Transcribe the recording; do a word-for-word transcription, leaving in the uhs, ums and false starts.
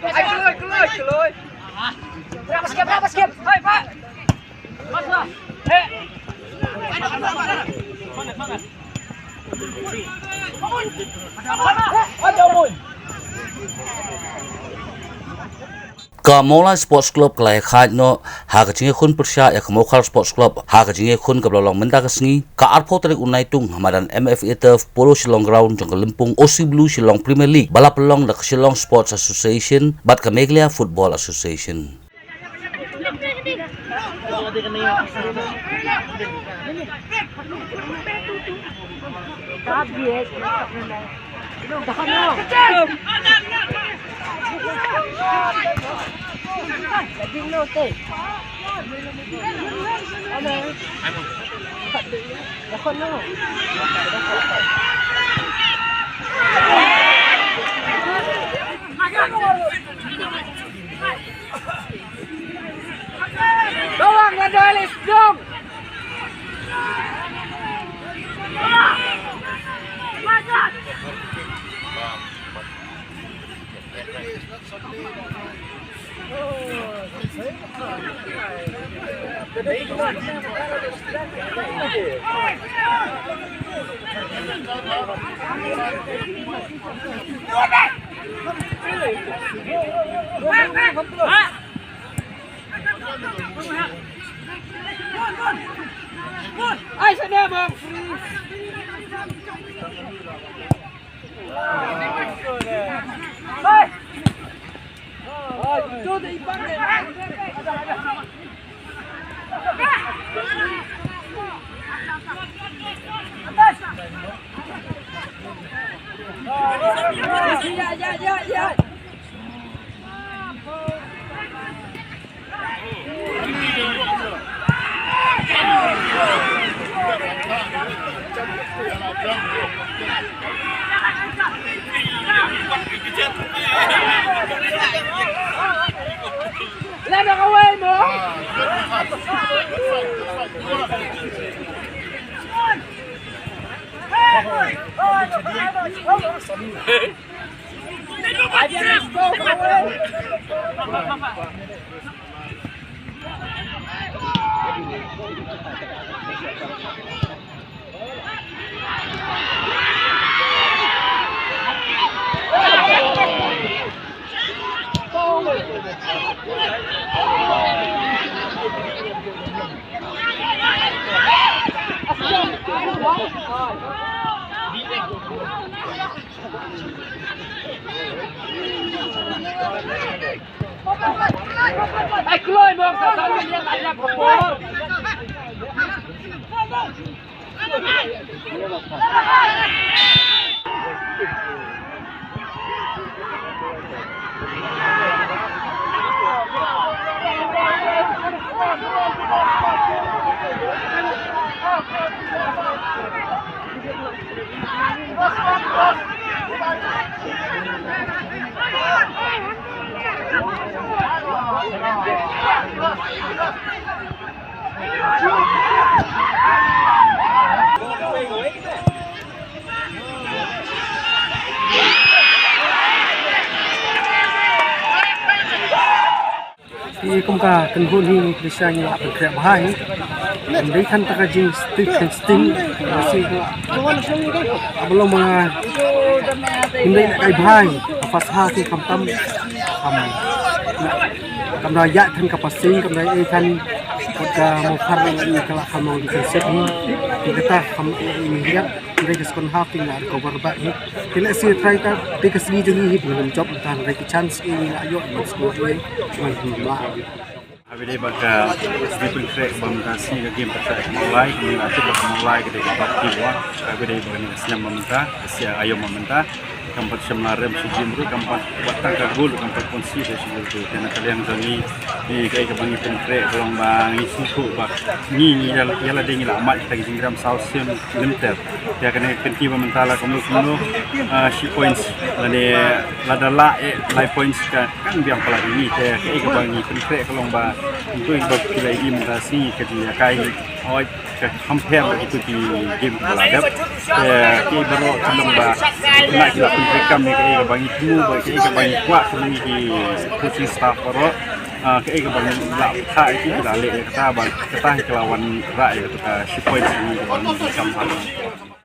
Ai, kloi, kloi, kloi. Berapa skip, berapa skip? Hai, Pak. Mas lah. Eh. Ka Mawlai Sports Club ka la ïakhaid noh ha ka jingïakhun pyrshah ïa ka Mawkhar Sports Club ha ka jingïakhun kaba la long mynta ka sngi, ka arphew tarik u Naitung, ha madan M F A Turf, Polo Shillong Ground jong ka lympung O C Blue Shillong Premier League, ba la pynlong da ka Shillong Sports Association bad ka Meghalaya Football Association. Bawang, Nadal is strong. Te kum ka kynhun hi, ngi sngewsih ngi la pynkhreh bha hi. Ym dei than ta ka jingsting, sting, sting. Ka ba long ma, ym dei na kai bha hi. Ka first half hi khamtam, kam, kam da ïaid than ka passing, kam da ïaid than, wat ka Mawkhar ngi ka la kham long defensive hi. Te kata kham ïaid. Hynrei ka second half te ngi la recover back hi. Te lehse try ta, te ka sngi jong ngi hi ba ngim jop mynta, hynrei ka chance ngi la ïoh ban score wei, ban him la. Haba ïadei bad ka sngi pynkhreh ba mynta sngi ka game pyrshah Mawlai, ngi la tip ba ka Mawlai ka dei ka top team wa. Haba ïadei bad kane ka snem ba mynta, ka sien aïom ba mynta. Kam pat shym la rem sha game ruh, kam pat wat tang ka goal ruh kam pat concede sha game ruh. Te na ka liang jong ngi, ngi kaei kaba ngi pynkhreh ka long ba ngi sngewthuh ba ngi, ngi ïa, ïa lade ngi la mad kita ki jingrem saw sien lynter. Ïa kane ka kynti ba mynta la kumno kumno, ah, shi points lane lada lah eh lai points ka kan biang palat ïa ngi. Te kaei kaba ngi pynkhreh ka long ba ngi to ba ki la ïohi mynta sngi ka jingïakai. Hoi, ka compare bad kitu ki game kiba la dep. Te ki baroh ki long ba na ki la pyntrei kam ïa kaei kaba ngi thmu bad kaei kaba ngi kwah, ki coaching staff baroh. Ah, kaei kaba ngi la pynthah ïa ki, ki la leh ïa kata, bad kata hi ka la wanrah ïa kata ka shi point ngi kaba ngi kam ha.